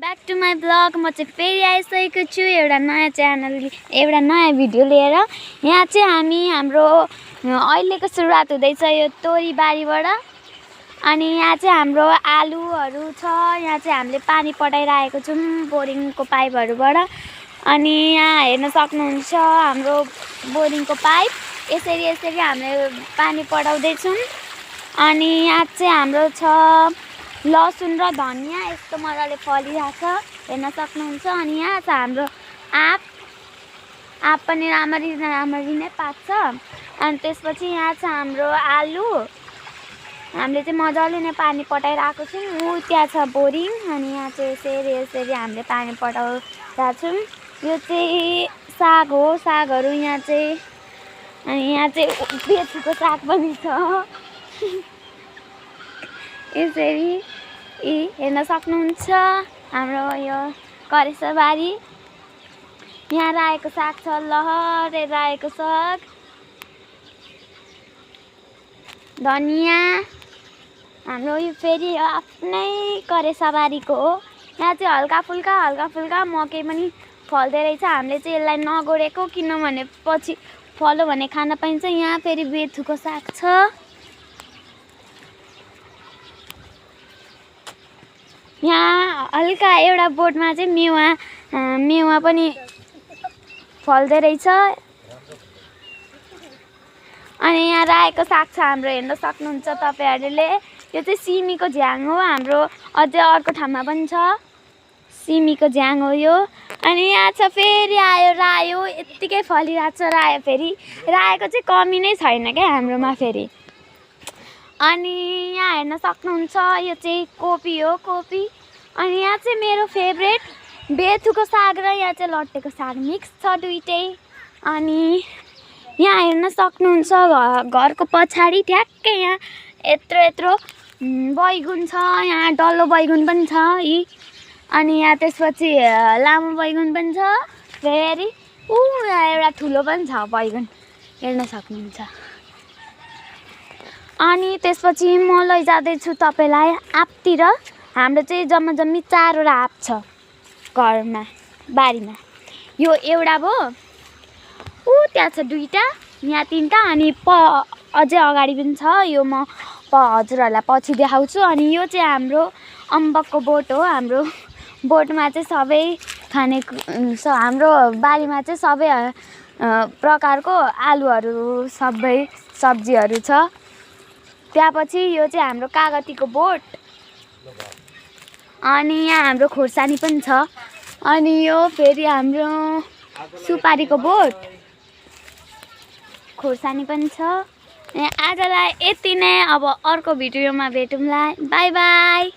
Back to my blog. म चाहिँ फेरि आइसकेको छु एउटा नयाँ भिडियो लिएर। यहाँ चाहिँ हाम्रो अहिलेको सुरुवात हुँदैछ यो तोरी बारीबाट। अनि यहाँ चाहिँ हाम्रो आलुहरू छ। यहाँ चाहिँ हामीले पानी पटाइरहेको छौँ बोरिङको पाइपहरूबाट। अनि यहाँ हेर्न सक्नुहुन्छ हाम्रो बोरिङको पाइप यसरी हामीले पानी पटाउँदैछौँ। अनि यहाँ चाहिँ हाम्रो छ लसुन र धनिया यस्तो मजाले फलिरहेको छ हेर्न सक्नुहुन्छ। अनि यहाँ छ हाम्रो आँप पनि राम्ररी नै पाक्छ। अनि त्यसपछि यहाँ छ हाम्रो आलु। हामीले चाहिँ मजाले नै पानी पटाइरहेको छौँ। त्यहाँ छ बोरिङ। अनि यहाँ चाहिँ यसरी हामीले पानी पटाइरहेको छौँ। यो चाहिँ साग हो, सागहरू यहाँ चाहिँ। अनि यहाँ चाहिँ बेथुको साग पनि छ यसरी हेर्न सक्नुहुन्छ हाम्रो यो करेसाबारी। यहाँ रायोको साग छ, लहरे रायोको साग, धनिया। हाम्रो यो फेरि आफ्नै करेसाबारीको हो। यहाँ चाहिँ हल्का फुल्का मकै पनि फल्दै रहेछ। हामीले चाहिँ यसलाई नगोडेको किनभने पछि फल्यो भने खान पाइन्छ। यहाँ फेरि बेथुको साग छ। यहाँ हल्का एउटा बोटमा चाहिँ मेवा पनि फल्दै रहेछ। अनि यहाँ रायोको साग छ हाम्रो, हेर्न सक्नुहुन्छ तपाईँहरूले। यो चाहिँ सिमीको झ्याङ हो हाम्रो। अझै अर्को ठाउँमा पनि छ सिमीको झ्याङ हो यो। अनि यहाँ छ फेरि आयो रायो, यत्तिकै फलिरहेको छ रायो। फेरि रायोको चाहिँ कमी नै छैन क्या हाम्रोमा फेरि। अनि यहाँ हेर्न सक्नुहुन्छ यो चाहिँ कोपी हो, कोपी। अनि यहाँ चाहिँ मेरो फेभरेट बेथुको साग र यहाँ चाहिँ लट्टेको साग मिक्स छ दुइटै। अनि यहाँ हेर्न सक्नुहुन्छ घरको पछाडि ठ्याक्कै यहाँ यत्रो बैगुन छ। यहाँ डल्लो बैगुन पनि छ यी। अनि यहाँ त्यसपछि लामो बैगुन पनि छ। फेरि यहाँ एउटा ठुलो पनि छ बैगुन, हेर्न सक्नुहुन्छ। अनि त्यसपछि म लैजाँदैछु तपाईँलाई आँपतिर। हाम्रो चाहिँ जम्मी 4वटा आँप छ घरमा, बारीमा। यो एउटा भयो, त्यहाँ छ 2टा, यहाँ 3टा। अनि अझै अगाडि पनि छ। यो म हजुरहरूलाई पछि देखाउँछु। अनि यो चाहिँ हाम्रो अम्बकको बोट हो। हाम्रो बोटमा चाहिँ सबै खाने हाम्रो बारीमा चाहिँ सबै प्रकारको आलुहरू सबै सब्जीहरू छ। त्यसपछि यो चाहिँ हाम्रो कागतीको बोट। अनि यहाँ हाम्रो खोर्सानी पनि छ। अनि यो फेरि हाम्रो सुपारीको बोट, खोर्सानी पनि छ। आजलाई यति नै। अब अर्को भिडियोमा भेटौँला। By by.